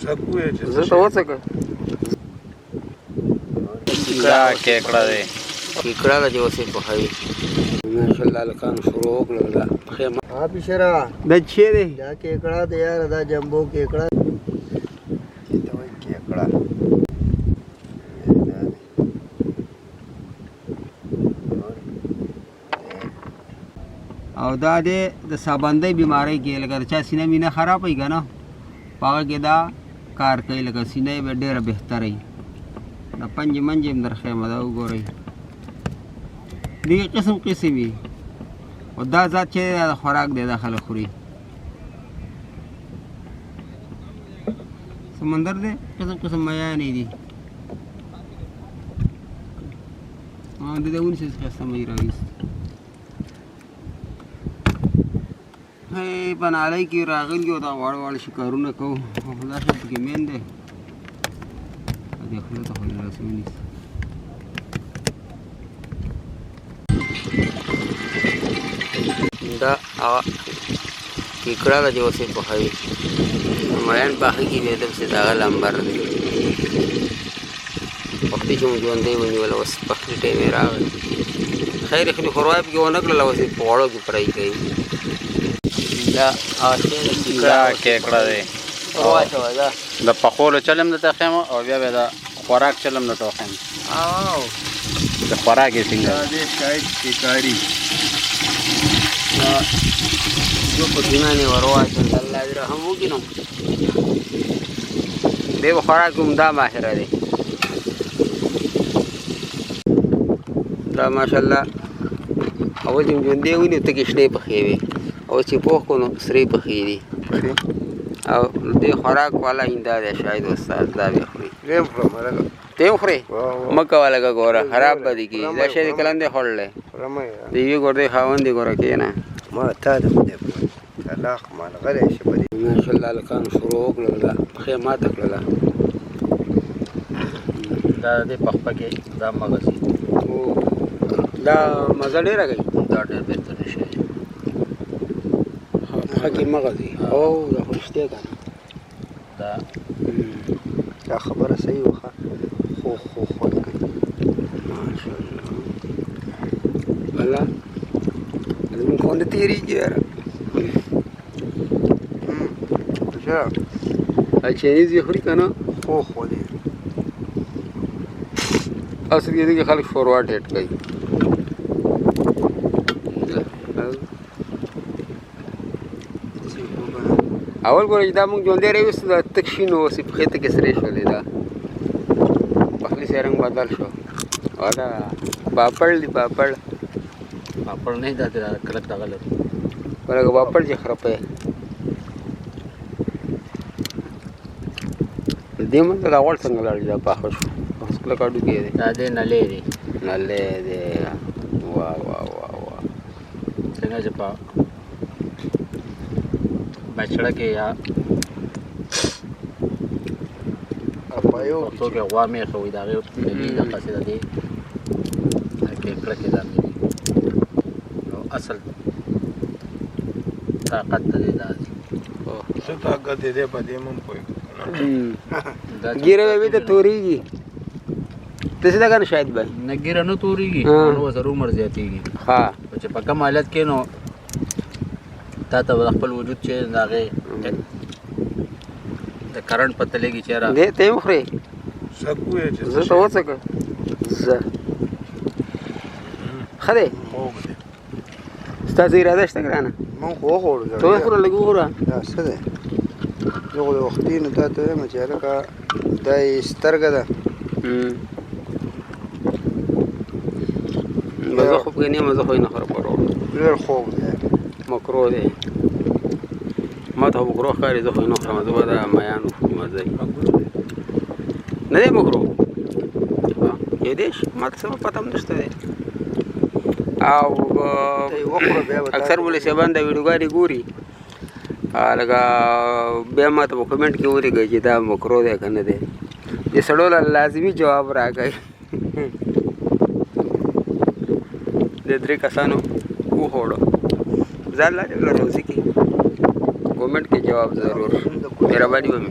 زه ته وڅکه. دا کېکړه دی. کېکړه ده چې اوس یې پخوي. ماشاءالله هلکانو شروع وکړل دا خیمه. ها پشرا. دا چې دی؟ دا کېکړه دی یاره، دا جمبو کېکړه. دې ته وایي کېکړه. دا دی. او دا دی د سابندۍ بیمارۍ کې، لکه د چا سینه مینه خرابه وي که نه، په هغه کې دا کار کوي، لکه سینه یې به ډېره بهتره وي. دا پنجې منجې هم درښیم، دا وګورئ، دې قسم قسم وي. او دا ذات چې دی دا د خوراک دی، دا خلک خوري. سمندر دی، قسم قسم میانې دي. د دې ونیسه چې ښایسته مې راویست. په نالۍ کې راغلي یو، دا واړه واړه شکارونه کوو، خو دا شی پکې مین دی. دې خوله ته خو یې راسې ونیسه. دا هغه کیکړه ده چې اوس یې پخوي. میان پاخه کې بیا دپسې د هغه لمبر دی. وختي چې مو ژوندی ونیوله، اوس پخلي ټایم یې راغی. خیر یې خوري، ښوروا یې پکې ونه کړله، اوس یې په غوړو کې فرای کوي. دا هغه شی دی کیکړه. دا کېکړه دی. واچوه دا. د پخولو چل هم درته ښیم او بیا به د خوراک چل هم درته وښیم. او د خوراک یې څنګه؟ دا دی شاید شکاري. دوه پټینان یې ور واچول، الله دې رحم وکړي. نو دی په خوراک هم دا ماهره دی. دا ماشاءالله اول چې ژوندی ونیو تکې شنې پخې وې، او چې پوخ کړو نو سرې پخې دي. او دې خوراک والا اینده دی شاید استاد، دا به خوري. زه هم خورم هلکه. ته هم خورې؟ مه کوه لږه ګوره، خراب به دې کړي. دا شی دې کله نه دی خوړلی؟ خورم یې. د یوې ګردۍ خاوند دی، ګوره کښېنه. ما تا د خدای په طلاق ملغلی شي په دې. ماشاءالله هلکانو شروع وکړل، دا پښې ماته کړله. دا د دې په خپه کې دا مغز دي. دا مزه ډېره کوي. دا ډېر بهترین شی دی. پښه کې مغز دي. او دا خو رښتیا که نه؟ دا دا خبره صحیح وه، خو خو خوند کوي. ماشاءالله الله زموږ خو نه تېرېږي یاره. ښه. چینیز یې خوري که نه؟ خو خو دی. اصل کې دې کې خلک ښوروا ټیټ کوي. اول ګوره چې دا موږ ژوندی راویستو، دا تک شین و، اوس یې پښې تکې سرې شولې. دا پخلي سره رنګ بدل شو. او دا پاپړ دی، پاپړ. پاپړ نه، دا کلک دغه لري. ولکه پاپړ چې خرپی دې مونږ ته دا غوړ څنګه لاړ؟ دا پاخه شو، اوس کلک هډوکی دی. دا دی نلی دی. نلی دی. وا وا وا وا. څنګه چې په بچړه کې یا اپایو پښتو کې غوا مېښه وي، د هغې نلی دقسې د دې کېکړه کې دا نلی. نو اصل طاقت ته دی دا دی. څه طاقت یې دی په دې مونږ پوهېږو. ږیره به ته تورېږي، ته څه ده که نه شاید بھائی؟ نه، ږیره نه تورېږي، نو ورسره عمر زیاتېږي. ښه. چې په کوم حالت کې نو تا ته به د خپل وجود چې د هغې د کرنټ پته لګي چې یاره. دی ته یې وخورې؟ زه ته وڅکه. زه ښه دی. خوږ دی. ستاسو اراده شته ګرانه؟ مونږ خو وخوړو. ته وخوره، لږ وخوره. دا څه دی؟ زه خو د وختي نو تا ته وایم چې هلکه دا یې سترګه ده. زه خو پکې نه یم، زه خو یې نه خورم ورور. ډېر خوږ دی. مکرو دی. ما ته خو مکرو ښکاري، زه خو یې نه خورم. زه به دا میان وخورم، مزه یې نه دی. مکرو کېدای شي، ما ته څه پته هم نشته دی. او اکثر مولوي صاحبان دا ویډیوګانې ګوري، لکه بیا ما ته په کمنټ کې ولیکئ چې دا مکرو دی که نه دی. د سړو له لازمي جواب راکړئ. د درې کسانو وخوړو، ځان لا دې روزي کې کمنټ کې جواب ضرور، مهرباني به مې.